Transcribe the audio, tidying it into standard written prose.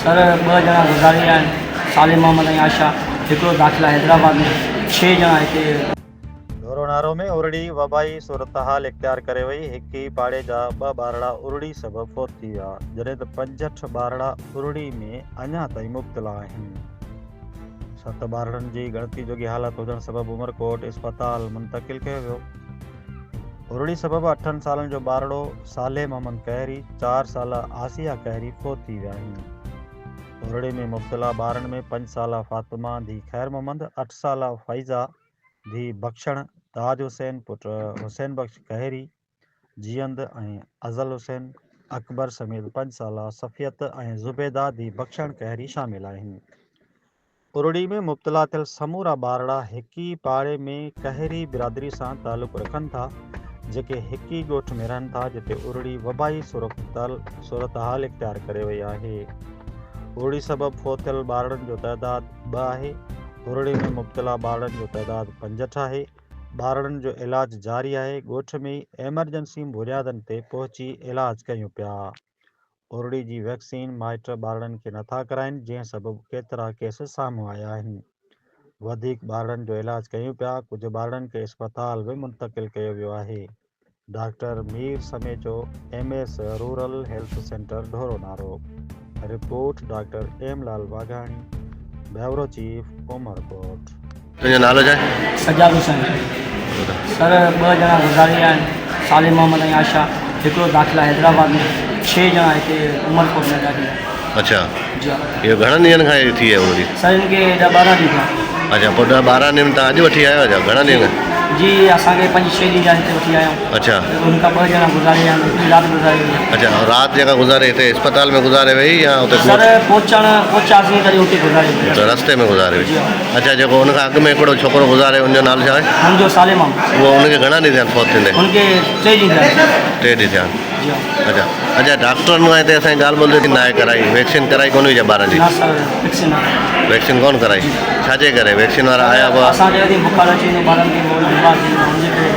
سر ٻه ڄڻا گذاري ويا آهن صالح محمد ۽ آشا هڪڙو داخل آهي حيدرآباد ۾ ڇهه ڄڻا هتي. ڍورونارو ۾ ارڙي وبائي صورتحال اختيار ڪري وئي، هڪ ئي پاڙي جا ٻه ٻارڙا ارڙي سبب فوت ٿي ويا، جڏهن ته 65 ٻارڙا ارڙي ۾ اڃا تائين مبتلا آهن. ست ٻارڙن جي ڳڻتي جوڳي حالت هجڻ سبب عمرڪوٽ اسپتال منتقل ڪيو ويو. ارڙي سبب اٺن سالن جو ٻارڙو صالح محمد قهري، چار سالا آسيه قهري فوت ٿي ويا آهن. ارڙي ۾ مبتلا ٻارن ۾ پنج سالا فاطمه ڌي خير محمد، اٺ سالا فائزه ڌي بخشڻ، تاج حسين پٽ حسين بخش قهري، جيئند ۽ ازل حسين، اڪبر سميت پنج سالا صفيت ۽ زبيده ڌي بخشڻ قهري شامل آهن. ارڙي ۾ مبتلا ٿيل سمورا ٻارڙا هڪ ئي پاڙي ۾ قهري برادري سان تعلق رکن ٿا، جيڪي هڪ ئي ڳوٺ ۾ رهن ٿا، جتي ارڙي وبائي صورتحال اختيار ڪري وئي آهي. ارڙي سبب فوت ٿيل ٻارڙن جو تعداد ٻه آهي. ارڙي ۾ مبتلا ٻارڙن جو تعداد 65 آهي. ٻارڙن جو علاج جاري آهي، ڳوٺ ۾ ئي ايمرجنسي بنيادن تي پهچي علاج ڪيون پيا، ارڙي جي ويڪسين مائٽ ٻارڙن کي نٿا ڪرائين جنهن سبب ڪيترا ڪيس سامهون آيا آهن، وڌيڪ ٻارڙن جو علاج ڪيون پيا، ڪجهه ٻارڙن کي اسپتال به منتقل ڪيو ويو آهي، doctor Mir Samejo M S rural health centre Dhoro Naro, report doctor M Lal Waghani, bureau chief Umerkot. تنهنجو نالو ڇا آهي؟ سجاد حسين. سر ٻه ڄڻا گذاري ويا آهن صالح محمد ۽ آشا هڪڙو داخل آهي حيدرآباد ۾ ڇهه ڄڻا هتي عمرڪوٽ ۾ داخل آهن. اڇا جي ها. اهو گهڻن ڏينهن کان ٿي آهي عمري؟ سر هن کي ڏهه ٻارهن ڏينهن ٿيا. اڇا پوء ڏهه ٻارهن ڏينهن ۾ توهان اڄ وٺي آيا آهيو ڇا گهڻن ڏينهن کان؟ جي اسان کي پنج ڇهه ڏينهن ٿيا هتي وٺي آيا آهيون. اڇا. هن کان ٻه ڄڻا گذاري ويا آهن هڪڙي رات گذاري وئي آهي. اڇا رات جيڪا گذاري هتي اسپتال ۾ گذاري وئي يا اتي ڳوٺ؟ سر پهچڻ پهچاسين تڏهن اتي گذاري وئي. اتي رستي ۾ گذاري وئي. جي ها. اڇا جيڪو ان کان اڳ ۾ هڪڙو ڇوڪرو گذاري ان جو نالو ڇا آهي؟ هن جو صالح محمد. اهو ان کي گهڻا ڏينهن ٿيا آهن فوت ٿيندي؟ هن کي ٽي ڏينهن ٿيا آهن. ٽي ڏينهن ٿيا آهن. جي ها. اڇا اڇا ڊاڪٽرن کان هتي اسان جي ڳالهه ٻولهه ٿي ناهي ڪرائي ويڪسين ڪرائي ڪونه وئي ڇا ٻارن جي؟ نه سر ويڪسين نه ڪرائي. ويڪسين ڪونه ڪرائي ڇا جي ڪري ويڪسين وارا آيا به اسان چيو ٿي بخار اچي ويندو ٻارن کي پوء وري بيمار ٿي ويندو ان جي ڪري.